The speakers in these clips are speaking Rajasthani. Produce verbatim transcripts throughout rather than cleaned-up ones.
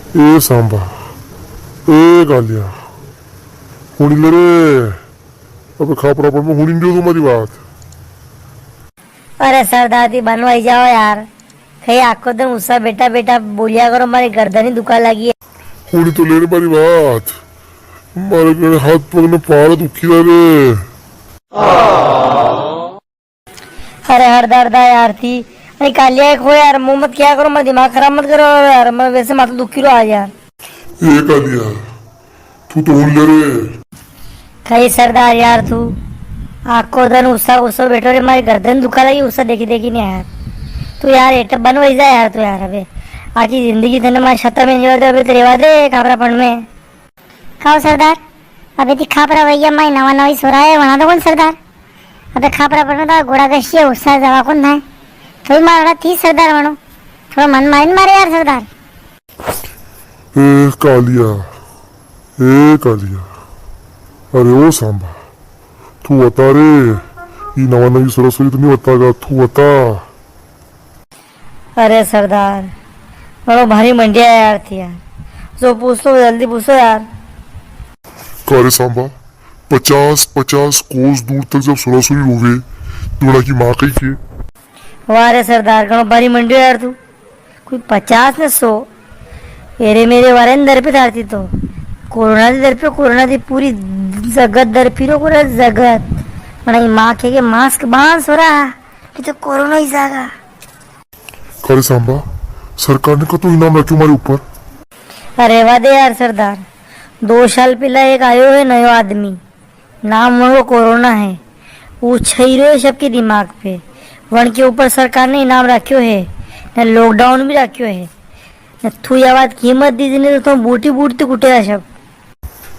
ए सांबा, ए कालिया, हुणी ले रे, अबे खापरापण में हुणी लियो तू मारी बात। अरे सरदार जी, बन वई जाओ यार, कई आखो दन उसा बेठा बेठा बोल्या करो, मारी गर्दन ही दुखा लागी है। हुणी तो ले रे मारी बात, मारे कने हाथ पग ने पाड़ दुखी रे। अरे हरदा हरदा यार थी। अरे कालिया एक हो यार, मुंह मत क्या करो, मारो दिमाग खराब मत करो यार, मैं वैसे माथो दुखी रो आज यार। ए कालिया, तू तो हुण ले रे। कई सरदार यार तू, आखो दन उसा उसा बेठो रे, मारी गर्दन दुखा लागी उसा देखी देखी ने यार। तू यार एट बन वई जा यार तू यार, अबे आखी जिंदगी तने मारी छत्ता में जीवा दे, अबे तो रेवा दे खापरापण में। काओ सरदार, अबे ती खापरा वैया माई नवा नवा ही सोरा है, वणा तो कोनी सरदार। अबे खापरापण में तो गोड़ा घसिया उसा जवा कोनी थाय। तो ही मारा थी सरदार वणो। थोड़ा मन मारी ने मारे यार सरदार। ए कालिया, ए कालिया, अरे ओ सांबा, तू बता रे, ई नवा नवी सोरा सोरी तो नी बतागा, तू बता। अरे सरदार, घणो भारी मंडिया यार थी यार। जो पूछो जल्दी पूछो यार। का रे सांबा, पचास पचास कोस दूर तक जब सोरा सोरी रोवे, तो वणा की माँ कई के? वाह रे सरदार, घणो भारी मंडियो यार तू। कोई पचास ने सौ। एरे मेरे वारे ने दरपे थारती तो। कोरोना दी दरपे, कोरोना दी पूरी जगत दरपी रो, पूरा जगत। वणा की माँ के, के मास्क बांध सोरा। कि तो कोरोना ही जागा। का रे सांबा, सरकार ने कतो इनाम रख्यो मारे ऊपर? अरे वाह दे यार सरदार, दो साल पहला एक आयो है नयो आदमी, नाम वणको कोरोना है, वो छई रह्यो है सबके दिमाग पे। वण के ऊपर सरकार ने इनाम रख्यो है, ने lockdown भी रख्यो है। ने थू या बात की मत दीजे, नी तो तुम बूटी बूटी कुटेगा सब।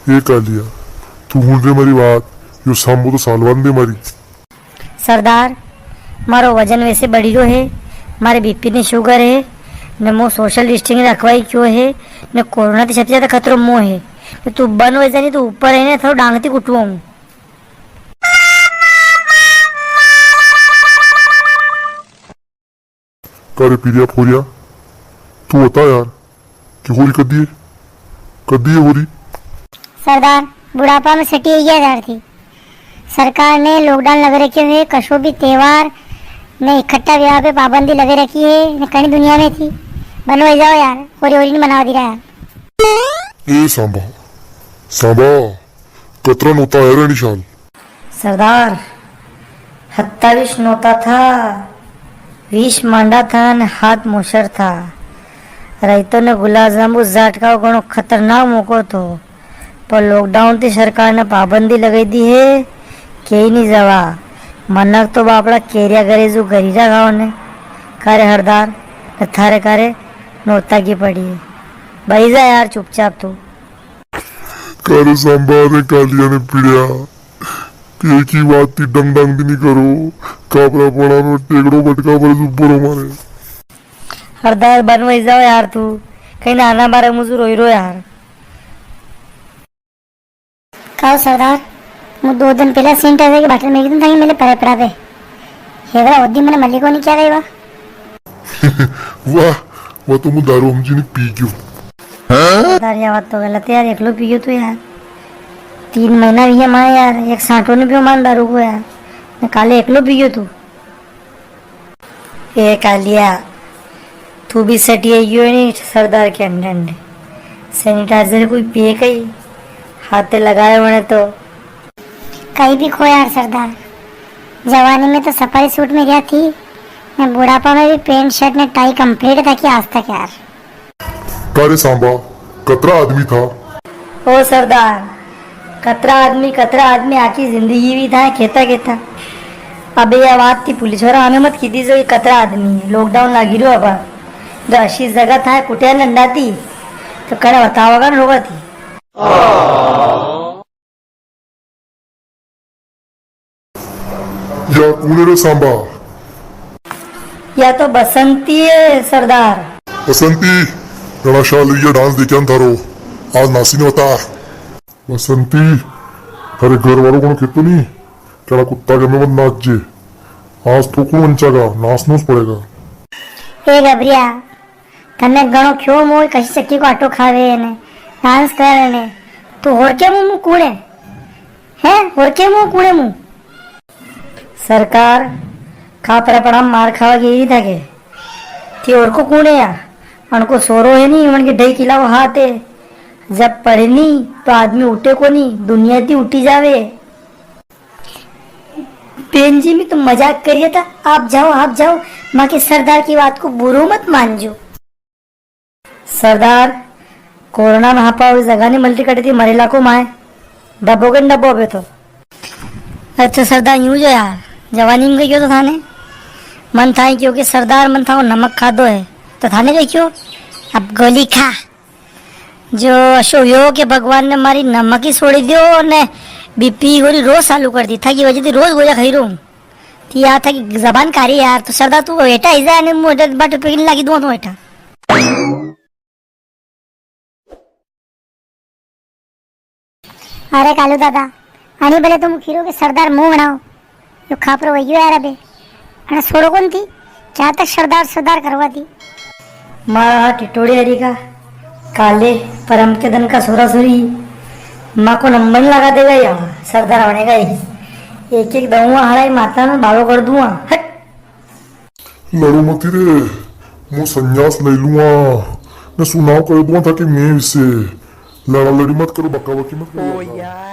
ए कालिया, तू हुण रे मारी बात, यो सांबो तो सालवान दे मारी। सरदार, मारो वजन वैसे बढ़ी रो है, मारे बीपी ने शुगर है, ने मो सोशल डिस्टेंस रखवाई क्यों है, ने कोरोना ते सबसे ज्यादा खतरो मो है। तो तू बन वई जा, नी तो ऊपर है ने थारो डांग ती कुटवाऊं। का रे पीरिया फोरिया, तू बता यार, कि होरी कदी है, कदी है होरी? सरदार, बुढ़ापा में सटी गया यार थी। सरकार ने lockdown लग रखे हुए, कशो भी त्योहार ने इकट्ठा विवाह पे पाबंदी लगे रखी है, ने कणी दुनिया में थी। बन वई जाओ यार, होरी होरी नी मनावा दी रहा यार। ए सांबा, सांबा, कतरा नोता है रे अणी साल? सरदार, हत्तावीस नोता था, वीस मांडा था ने हात मोसर था। रायतो ने गुलाब जांबू जाटकाओ घणो खतरनाक मौको थो, पर lockdown थी सरकार ने पाबंदी लगाई दी है, कई नी जावा। मनक तो बापड़ा केरिया घरे जो घरी रा खाओ ने। का रे हरदार, ने थारे का रे नोता की पड़ी है। बई जा यार चुपचाप तू। का रे सांबा ने कालिया ने पीरिया, एक ही बात थी डंग डंग दी नी करो, खापरापणा में टेकड़ो बटका पर ऊपर हो मारे। हरदार बन वई जाओ यार तू, कई नाना बारे मुझे रोई रो यार। काओ सरदार, मु दो दिन पहला sanitizer की बाटल में एकदम ताकि मेरे परे पड़ा पे। हेवरा ओदी मने मली कोनी क्या गई वा? वाह, वो तो मु दारू हमजी ने पी गयो। सरदार, या बात तो गलत है यार, एकलो पी गयो तू यार। तीन महीना भी है मां यार, एक सांटो नी पियो मां दारू को यार। ने काले एकलो पी गयो तू। ए कालिया, तू भी सटिया गयो है नी सरदार के अंडे अंडे। Sanitizer कोई पिए कई, हाथे लगाए होने तो। कई भी खो यार सरदार, जवानी में तो सफारी सूट में गया थी, मैं बुढ़ापा में भी पैंट शर्ट ने टाई कंप्लीट था कि आज तक यार। का रे सांबा, कतरा आदमी था? ओ सरदार, कतरा आदमी, कतरा आदमी, आखी जिंदगी भी था, केता, केता। अबे या बात थी पुलिस वाला हमें मत की दीजो कि कतरा आदमी है, lockdown लागी रो अब। जो अशी जगह था, कुटिया लंडा थी, तो कड़े बतावा कर रोगा थी। या कूण है रे सांबा? या तो बसंती है सरदार। बसंती, घणा साल हुई है डांस देख्या न थारो, आज नासी ने बता। बसंती, थारे घर वालों को खेतो नी, केड़ा कुत्ता के में मत नाच जे, आज तो कौन बचागा, नाचनो स पड़ेगा। ए गबरिया, तने घणो क्यों मोय कसी चक्की को आटो खावे ने, डांस करे ने, तो होर के मुंह मुंह कूड़े? हैं? होर के मुंह कूड़े मुंह? सरकार, खापरा पड़ा मार खावा की री था के? ती और को कूड़े या? उनको सोरो है नी, उनके ढई किला को हाथ है। जब पड़े नी, तो आदमी उठे को नी, दुनिया ती उठी जावे। बेन जी, मैं तो मजाक करिया था। आप जाओ, आप जाओ, मां के सरदार की बात को बुरो मत मानजो। सरदार, कोरोना में हापा हुई जगह नी मलती कटी थी, मरेला को माए। डब्बो के डब्बो अबे तो। अच्छा सरदार, यूं जो यार, जवानी में क्यों तो थाने? मन था क्यों कि सरदार मन था वो नमक खादो है, तो थाने कई क्यों? अब गोली खा। जो अशो यो के भगवान ने मारी नमक ही छोड़ी दियो ने बीपी गोली रोज चालू कर दी। थाकी वजह थी रोज गोलियां खाई रहूं। ती यार थाकी जबान कारी यार, तो सरदा तू हेटा ही जा ने मुंह हेटा बाटो पे लागी दूं तो हेटा। अरे कालू दादा, अणी भले तुम खीरो के सरदार मुंह बनाओ। यो खापरो वही यार अबे। अने छोड़ो कौन थी? क्या तक सरदार सरदार करवा थी? मारा टिटोड़े हरी का काले परम के दन का सोरा सोरी मां को नंबर लगा देगा या सरदार होने का ही। एक एक दऊंगा हड़ाई माता में बालो कर दूंगा। हट। लड़ो मती रे, मु संन्यास ले लूंगा, ने सुनाव कर दूंगा थाकी मैं विसे। लड़ा लड़ी मत करो, बका बकी मत करो।